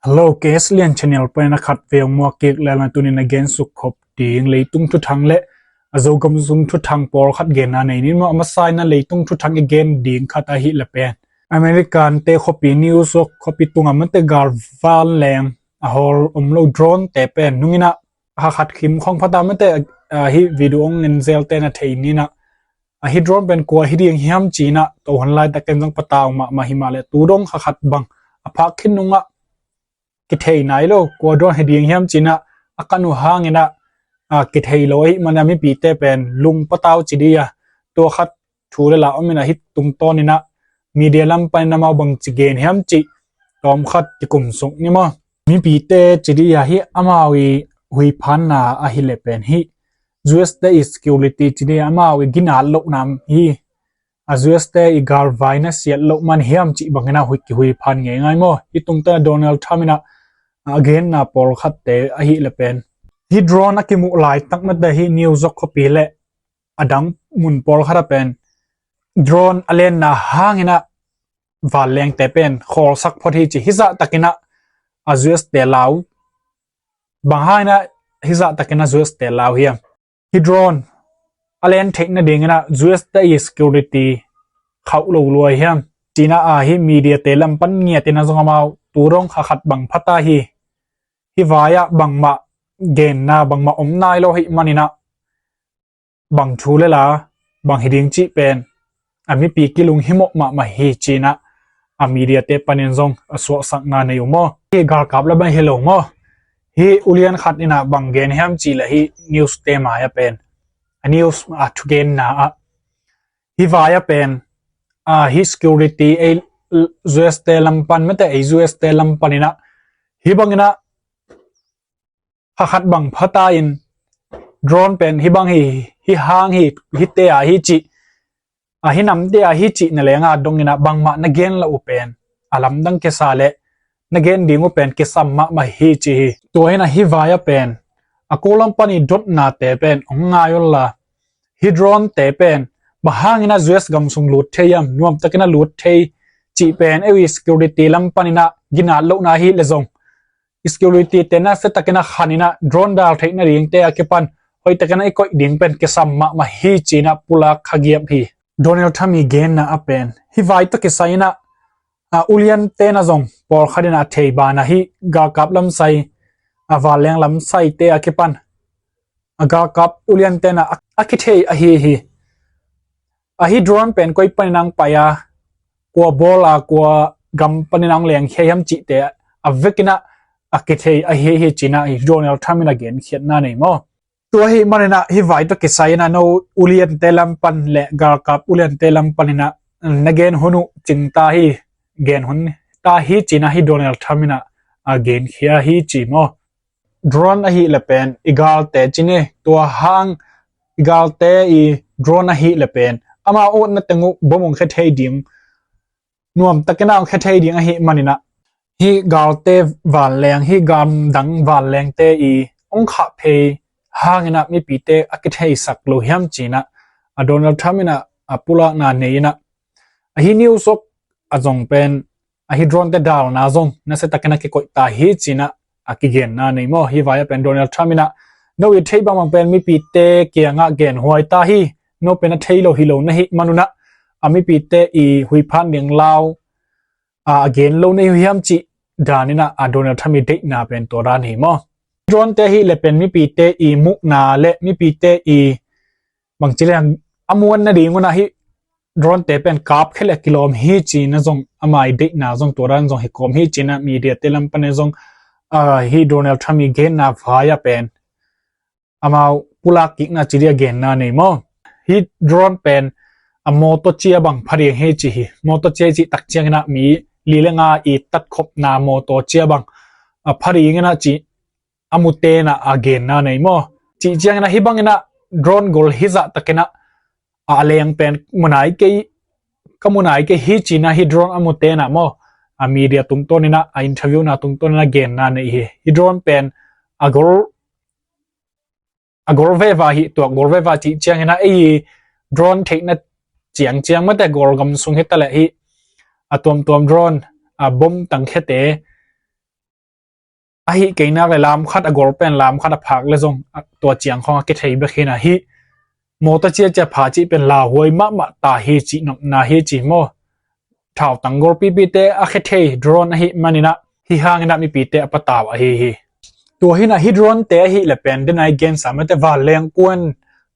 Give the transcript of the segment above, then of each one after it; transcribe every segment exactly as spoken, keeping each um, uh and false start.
Hello, K S Lian channel pan a khat vei muak kik lel na, tunin a gen suk khop ding leitung thuthang le a Zogam sung thuthang pawlkhat genna nei ni maw. A masa in a leitung thuthang i gen ding khat ahih leh pen American te khuapi New York khuapi tungah mate gal vanleng a hawl om lo drone te pen nungin a kha khat khim khong phata mate, a, hih video ong en zel te na thei ni na. A hih drone pen kua hi ding hiam ci-in a, tua hun laitakin zong patau mahmah hi mah leh tu dong kha khat bang a phak khin nungah kithei nai lo, kua drone hi ding hiam ci-in a, a kan uh hangin a, a, kithei lo ahih manin a mipite pen lung patau ci ding a, tua khat thu le la om in a, hih tungtawnin a media lam panin amau bangci gen hiam cih tawm khat kikum suk ni maw. Mipite ci ding a, hih amau i huiphanna ahih leh pen hih U S te i security ci ding a, amau i ginat lohna hi, a, U S te i galvai na siat loh man hiam cih bangin a hui kihuiphan ngeingai maw. Hih tungtawn a Donald Trump in a, a genna pawlkhatte ahih leh pen hih drone a kimuh laitak mate hih New York khuapi le a dang mun pawlkhat ah pen drone a lenna hangin a vanlengte pen khawlsak phot hi ci. Hih zahtakin a, a, U S te lau, bang hangin a hih zahtakin a U S te lau hiam? Hih drone a len theih nadingin a U S te i security khauh lo lua hiam ci-in a, a, hih media te lam pan ngiatin a zong amau tu dong kha khat bang phata hi. Hih vai ah bangmah genna bangmah om nai lo ahih manin a, bang thu le la, bang hi ding cih pen a mipi kilung himawh mahmah hi ci-in a, a media te panin zong a suahsakna nei uh maw. Hih galkap lam hi lo maw. Hih ulian khat in a bang gen hiam cih leh hih news te mai ah pen, a, news a thugenna ah, hih vai ah pen, a, hih security ei U S te lam pan mate, ei U S te lam panin a hih bangin a kha khat bang phata in drone pen hih bang hi, hih hang hi, hihte a hi cih, a, hih namte a hi cih na leng a dongin a bangmah na gen loh uh pen a lamdang kisa le na gen ding uh pen kisam mahmah hi ci hi. Tua hi-in a hih vai ah pen a ko lam pan i dotnate pen hong ngai un la, hih drone te pen bang hangin a U S gam sung lut thei hiam, nuamtakin a lut thei cih pen ei security lam panin a ginat lohna hi leh zong security te nasia takin a khanin a drone dal theih nadingte a kipan hoihtakin a i koih ding pen kisam mahmah hi ci-in a pulak kha giap hi. Donald Trump i genna ah pen hih vai tawh kisai-in a, a, ulian ten a zong pawlkhat in a thei ban a, hih galkap lamsai, a, vanleng lamsai te a kipan a galkap ulian ten a, a, a kithei ahi hi. A, hih drone pen koi panin a hong pai a, kua bawl a, kua gam panin a hong lengkhia hiam cihte a vekin a, a kithei ahi hi ci-in a, hih Donald Trump in a genkhiatna nei maw. Tua ahih manin a hih vai tawh kisai-in a no uliante lam pan le galkap uliante lam panin a na gen hun uh cing ta hi, gen hun ta hi ci-in a hih Donald Trump in a, a genkhia hi ci maw. Drone ahih leh pen i galte ci ni, tua hang i galte i drone ahih leh pen amau awtna teng uh bom hong khia thei ding, nuamtakin a hong khia thei ding ahih manin a, hih galte vanleng, hih gamdang vanlengte i hong khah phei hangin a mipite a kitheisak lo hiam ci-in a, a, Donald Trump in a, a, pulakna nei-in a, a, hih New York a zong pen a, hih drone te dalna zong nasia takin a kikoih ta hi ci-in a, a, kigenna nei maw. Hih vai ah pen Donald Trump in a no i theih bangbang pen mipite kiangah genhuai ta hi, no pen a thei lo hi lo na hih man un a, a, mipite i huiphan ding lau a, a gen lo na hi uh hiam cih danin a, a, Donald Trump i deihna pen tua dan hi maw. Drone te ahih leh pen mipite i muhna le mipite i bangci leng a muan nading un a, hih drone te pen kap khia leh kilawm hi ci-in a zong ama i deihna zong tua dan zong hi kawm hi ci-in a media te lam pan a zong, a, hih Donald Trump i genna vai ah pen amau pulak kikna ci ding a genna nei maw. Hih drone pen a, mawtaw cia bang pha ding hi ci hi. Mawtaw cia i cih tak ciangin a mi li le nga i tatkhopna mawtaw cia bang a pha dingin a ci a mute'n a, a genna nei maw. Cih ciangin a hih bangin a drone gol hih zahtakin a, a, a leng pen mu nai kei, ka mu nai kei hi ci-in a hih drone a mute'n a maw, a, media tungtawnin a, a, interviewna tungtawnin a genna nei hi. Hih drone pen a gol, a gol veva hi, tua gol veva cih ciangin a ei drone theihna ciangciang mate gol gam sung hi ta leh hih a tuamtuam drone, a, bom tangkhiate Ahi keinak le lam khat a gol pen lam khat a phak le zong tua ciang khawng a kithei bek hi na hi. Mawtaw ciacia pha cih pen lauhuai mahmah ta hi cih nopna hi ci maw? Thautang golpipite a khe thei drone ahi maninah hi hanginah mipite a patau ahi hi. Tua hinah hi dronete ahi le pen denai gensa mate vanleng kuan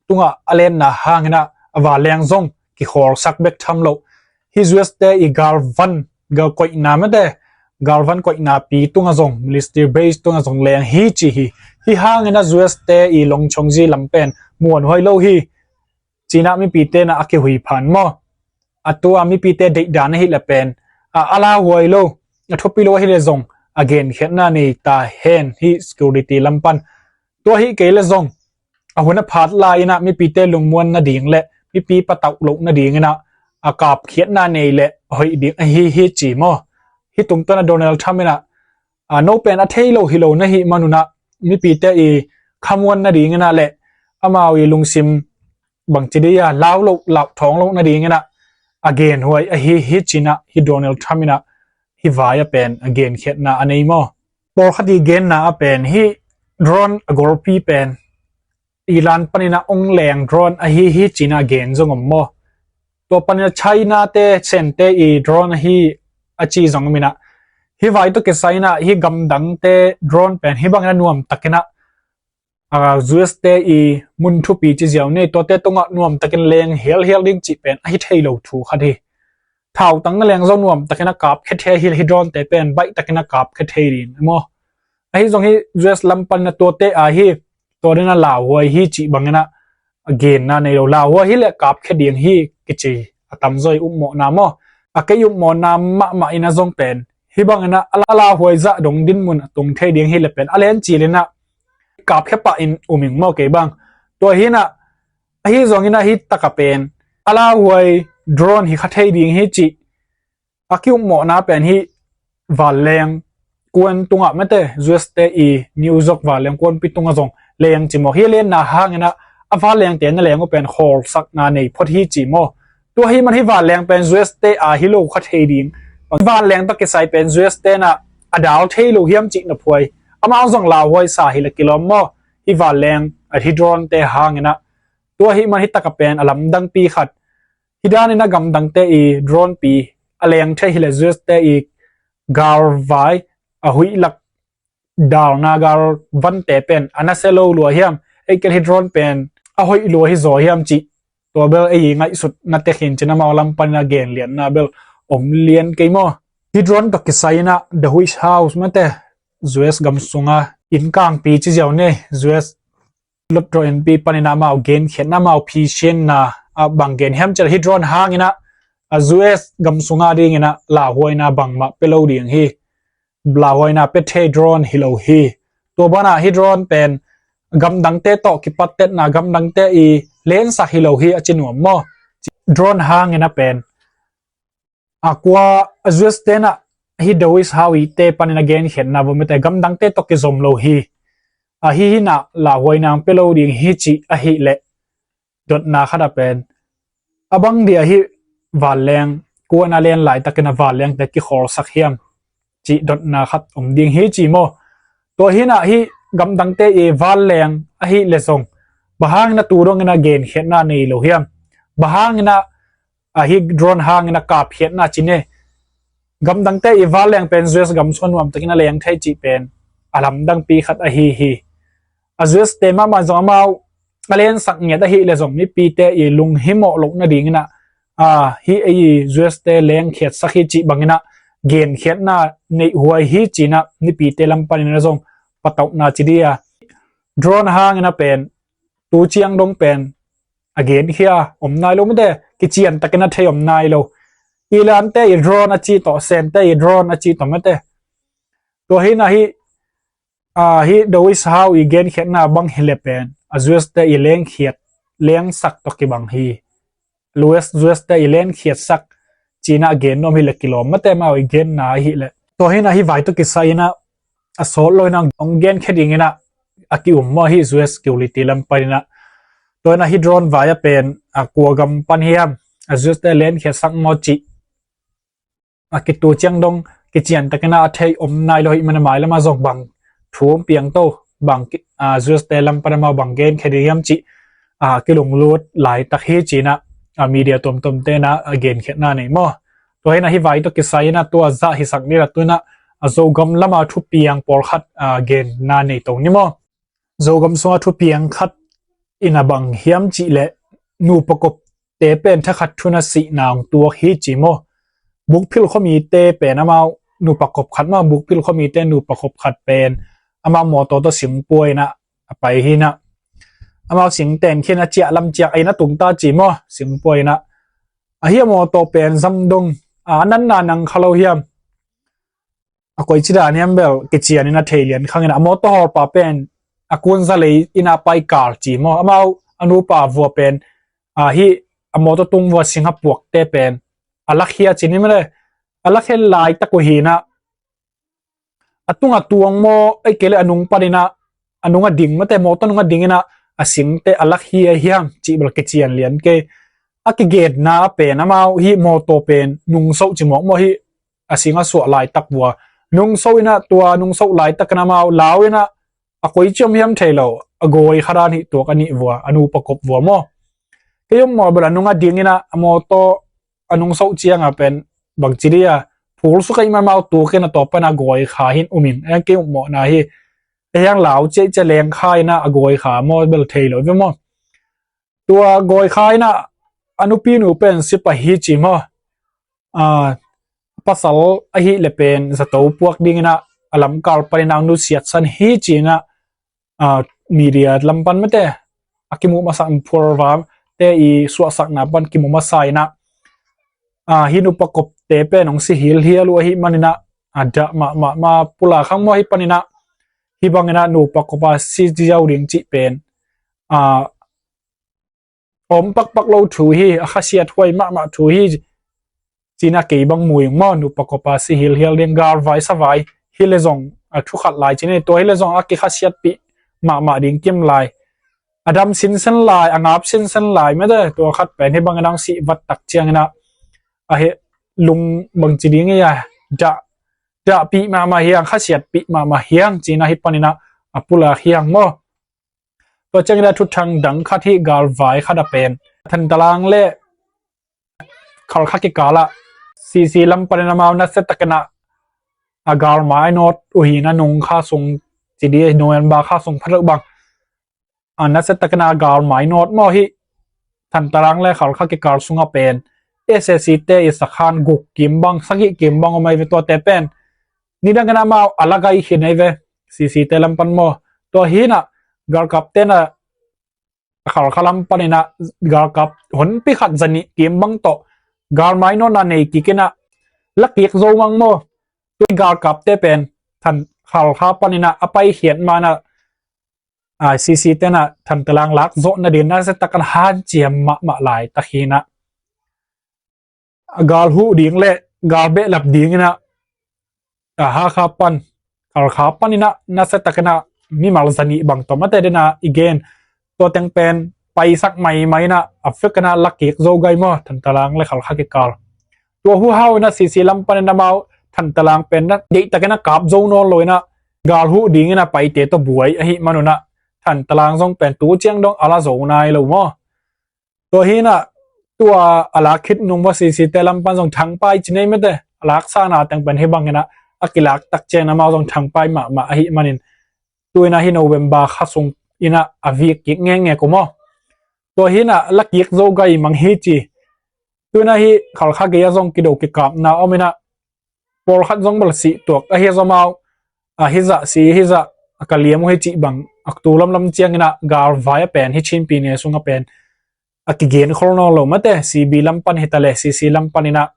tungah a lenna hanginah a vanleng zong kikhawlsak bek tham loh. Hi U S te i galvan galkoihna mate galvan koihnapi tunga zong military base tunga zong leng hi ci hi. Hi hanginah U S te i longchongzi lam pen muanhuai lo hi. Cinah mipite na a kihui phan maw? A tua mipite deihdan ahi le pen a a lauhuai lo a thupi lo ahi le zong a genkhiatna nei ta hen hi security lam pan. Tua hi kei le zong a hun a phat lai inah mipite lungmuan nading le mipi patauh loh nadinginah a kapkhiatna nei le a hoih ding ahi hi ci maw? Hi tungtawna Donald Trump inah a no pen a thei lo hi lo na hi manunah mipite i khamuan nadinginah le amau i lungsim bangci dei a lau loh lauh thawng loh nadinginah a genhuai ahi hi cinah hi Donald Trump inah hi vai a pen a genkhiatna a nei maw? Pawlkhat i genna a pen hi drone a golpi pen Iran paninah ong leng drone ahi hi cinah gen zong om maw? Tua paninah China te Sente i drone ahi a ci zong om inah hi vai tawh kisai inah hi gamdangte drone pen hi banginah nuamtakinah U S te i mun thupi ci ziau nei tuate tungah nuamtakin leng hialhial ding cih pen ahi thei lo thu khat hi. Thautang na leng zo nuamtakin a kapkhe thei hi, hi dronete pen baihtakin a kapkhe thei ding maw? Ahi zong hi U S lam panin a tuate a hi tua dena lauhuai hi cih bangin a genna nei lo. Lauhuai hi le kapkhe ding hi kici a tamzaw i upmawhna maw? A kei upmawhna mahmah in a zong pen hi bangin a lauhuai zah dong dinmun a tung thei ding hi le pen a len cilin a kapkhe pah in um ing maw kei bang? Tua hi in a ahi zongin a hi taka pen a lauhuai drone hi kha thei ding hi cih a kiupmawhna pen hi vanleng kuan tungah mate U S te i New York vanleng kuanpi tungah zong leng ci maw? Hi lenna hangin a a vanlengte na leng uh pen khawlsakna nei phot hi ci maw? Tua hi man hi vanleng pen U S te a hi lo kha thei ding. Vanleng tawh kisai pen U S te na a dal thei lo hiam cih na phuai. Amau zong lauhuai sa hi le kilawm maw? Hi vanleng a hi dronete hangin a tua hi man hi taka pen a lamdangpi khat. Hi danin a gamdangte i dronepi a leng thei hi le U S te i galvai a huih lak dalna galvante pen a nasia lo lua hiam? Ei kel hi drone pen a hoih lua hi zaw hiam cih tua bel ei ngaihsutna tek hin cin amau lam panin a gen lianna bel om lian kei maw? Hi drone tawh kisai in a The White House mate U S gam sunga innkangpi ci ziau nei U S lotro enpi panin amau genkhiatna amau phisianna a bang gen hiam cih hi drone hangin a U S gam sunga dingin a lauhuaina bangmah pe lo ding hi. Lauhuaina pe thei drone hi lo hi. Tua banah hi drone pen gamdangte tawh kipattetna gamdangte i lensak hi lo hi a ci nuam maw? Drone hangin a pen a kua a U S te na hi Dawis Hawi te panin a genkhiatna vomite gamdangte tawh kizom lo hi. Ahi hi na lauhuaina ang pe lo ding hi cih ahi le dotna khat a pen a bang dia hi vanleng kuan a len laitakin a vanlengte kikhawlsak hiam cih dotna khat om ding hi ci maw? Tua hi na hi gamdangte i vanleng ahi le zong bang hangin a tu dongin a genkhiatna nei lo hiam? Bang hangin a a hi drone hangin a kapkhiatna ci ne. Gamdangte i vanleng pen U S gam sung nuamtakin a leng thei cih pen a lamdangpi khat ahi hi. A U S te mahmah zong amau a lensak ngiat ahi le zong mipite i lunghimawh loh nadingin a a hi ei U S te lengkhiatsak hi cih bangin a genkhiatna neihhuai hi cin a mipite lam panin a zong patauhna ci dia drone hangin a pen tu ciang dong pen a genkhia om nai lo mate kician takin a thei om nai lo. Iran te i drone a ci tawh Sente i drone a ci tawh mate tua hi na hi a hi Dawis Hawi genkhiatna bang hi le pen a U S te i lengkhiat lengsak tawh kibang hi. U S U S te i lenkhiatsak cina a gen nuam hi le kilawm mate mau i genna ahi le tua hi na hi vai tawh kisai in a a sawt lo in a ong genkhe dingin a a ki-um maw hi U S security lam panin a tua hi na hi drone vai a pen a kua gam pan hiam a U S te lenkhiatsak maw cih a kitu ciang dong kician takin a a thei om nai lo hi man a mai lama zong bang thu hong piang to, bang ki-, a, U S te lam pan amau bang gen khia ding hiam cih, a, kilunglut laitak hi ci-in ah, a, media tuamtuam te in ah, a, genkhiatna nei maw. Tua hi in ah hih vai tawh kisai in ah tua zah hisak ding in ah tu in ah, a, Zogam lam a thupiang pawlkhat, a, genna nei to ni maw. Zogam sung a thupiang khat in ah bang hiam cih leh nupa kop te pen thakhat thu-in ah sihna hong tuak hi ci maw. Bukphil khuamite pen amau nupa kop khat maw, Bukphil khuamite nupa kop khat pen amau mawtaw tawh sing pua in ah a pai hi in ah, amau sing ten khin a ciah lam ciak a inn a tung ta ci maw, sing pua in ah. Ahi a mawtaw pen zam dong, a, a natna nang kha lo hiam, a koici dan hiam bel kician in a thei lian khang in ah, a mawtaw hawlpa pen a kunza lei in ah pai kal ci maw. Amau a nupa vua pen, a, hih a mawtaw tung vua sing a puakte pen a lakhia ci ni maw le. A lakhia laitak uh hi in ah, a tung a tuang maw, ei kei le a nung pan in ah, a nung a ding mate, mawtaw nung a ding in ah, a singte a lakhia hiam cih bel kician lian kei. A kigenna pen amau hih mawtaw pen nungso ci mawk maw, hih a sing a suah laitak vua. Nungso in ah, tua nungso laitak in amau lau in ah, a koici om hiam thei lo, a gawi kha dan hih tuak a nih vua, a nupa kop vua maw. Kei om maw bel a nung a ding in ah, a mawtaw a nungso ciang a pen bangci dia phul suk a i man amau tuk in a tua pan a gawi kha hi in um in, a kei om mawh na hi. A hiang lau ciah ciah leng kha in ah a gawi kha maw bel thei lo ve maw. Tua gawi kha in ah a nupinu pen si pah hi ci maw. A, pasal ahih leh pen zato puak ding in ah a lamkal pan in ah nusiatsan hi ci in ah, a, media lam pan mate a kimuh masa, phualva te i suahsakna pan kimuh masa in ah, a, hih nupa kopte pen hong si hilhial uh ahih man in ah, a, dah mahmah ma pulak khang maw hih pan in ah, hih bang in ah nupa kop a si ziau ding cih pen, a, om pakpak lo thu hi, a khasiat huai mahmah thu hi ci in ah kei bang mu ing maw, nupa kop a si hilhial ding, galvai savai hi le zong, a, thu khat lai ci ni, tua hi le zong a kikhasiatpih mahmah ding kim lai. A dam sinsen lai, a ngap sinsen lai mate, tua khat pen hih bang in ah hong si vat tak ciang in ah, a, hih lung bangci ding hi a, dah, dahpih mahmah hiang, khasiatpih mahmah hiang ci in ah hih pan in ah a pulak hiang maw. Tua ciang in ah thuthang dang khat hi, galvai khat a pen Thantalang le Khalkha kikal ah C C lam pan in amau nasia tak in ah a galmai nawt uh hi in ah, nung kha sung ci di, November kha sung pha deuh bang, a, nasia tak in ah galmai nawt maw hih Thantalang le Khalkha kikal sung a pen S A C te i sakhan guk kim bang, sagih kim bang om ahi ve, tuate pen nidang in ah amau a la gai khin ahi ve, C C te lam pan maw. Tua hi in ah galkapte in ah Khalkha lam pan in ah galkap honpi khat zanih kim bang tawh galmai nawtna nei kik in ah la kik zo mang maw. Tua galkapte pen Than-, Khalkha pan in ah a paikhiat ma in ah, a, C C te in ah Thantalang lak zawh nading nasia tak in hanciam mahmah laitak hi in ah, a, gal huh ding le gal behlap ding in ah, a, Hakha pan, Khalkha pan in ah nasia tak in ah mimal zanih bang tawh mate den a i gen. Tua teng pen paisak maimai in ah a fek in ah la kik zo gai maw, Thantalang le Khalkha kikal. Tua huhau in ah C C lam pan in ah amau Thantalang pen na deih tak in ah kap zo nawn lo in ah, gal huh ding in ah paite tawh buai ahih man un ah Thantalang zong pen tu ciang dong a la zo nai lo maw. Tua hi in ah tua a lak khit nung vua C C te lam pan zong thangpai ci nei mate, a laksakna teng pen hih bang in ah a kilak tak ciang in ah amau zong thangpai mahmah ahih man in, tu in ah hih November kha sung in ah a vik kik ngekngek uh maw. Tua hi in ah la kik zo gai mang hi ci. Tu in ah hih Khalkha gei ah zong kido kikapna om in ah, pawlkhat zong bel sih tuak ahi a, zomau a hizah si hizah a ka liam uh hi cih bang a tu lamlam ciang in ah galvai a pen hih Chin Pyine sung a pen a kigen khol nawn lo mate, C B lam pan hi ta leh C C lam pan in ah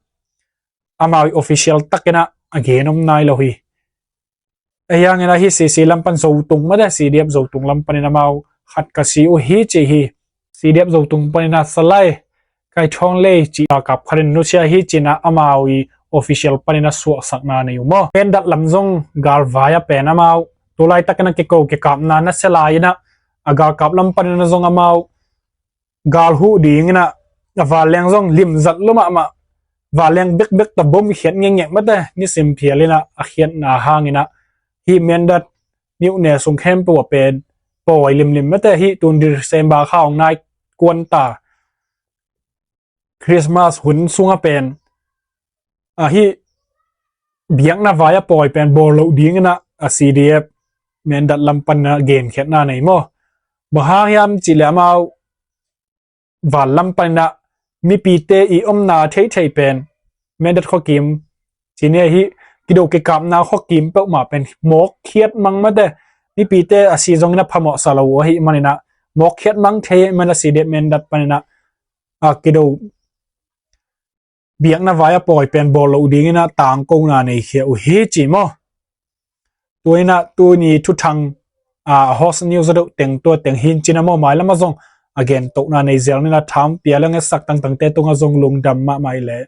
amau i official tak in ah a gen om nai lo hi. Ahi hang in ah hih C C lam pan Zotung mate, C D F Zotung lam pan in ah amau khat ka si uh hi ci hi. C D F Zotung pan in ah Salai Kai Thawng Lei cih galkap khat in nusia hi ci in ah amau i official pan in ah suahsakna nei uh maw. Mindat lam zong galvai a pen amau tu laitak in ah kiko kikapna nasia lai in ah, a galkap lam pan in ah zong amau gal huh ding in ah, a vanleng zong limzat lua mahmah, vanleng bekbek tawh bom khiat ngekngek mate, nisim phial in ah a khiatna hang in ah hih Mindat Myone sung khempeuh ah pen pawi limlim mate hi. Tun December kha hong nai kuan ta, Christmas hun sungah pen ahi biakna vai a pawi pen bawl loh dingin ah a C D F Mindat lam panin ah genkhiatna nei maw? Bang hang hiam cih leh amau van lam panin ah mipite i omna theithei pen Mindat khuakim ci ni ahi, kido kikapna khuakim peuhmah pen mawkkhiat mang mate, mipite a si zongin a phamawh sa lo uh ahih manin ah mawkkhiat mang thei ahih manin ah C D F Mindat panin ah a kido biakna vai a pawi pen bawl loh dingin ah tangkona nei khia uh hi ci maw? Tua in ah tuni thuthang a host news a deuh teng tua teng hi in cin a maw, mailam ah zong a gentohna nei zel ni in ah thampia le ngetsak tangtangte tungah zong lungdam mahmah i leh.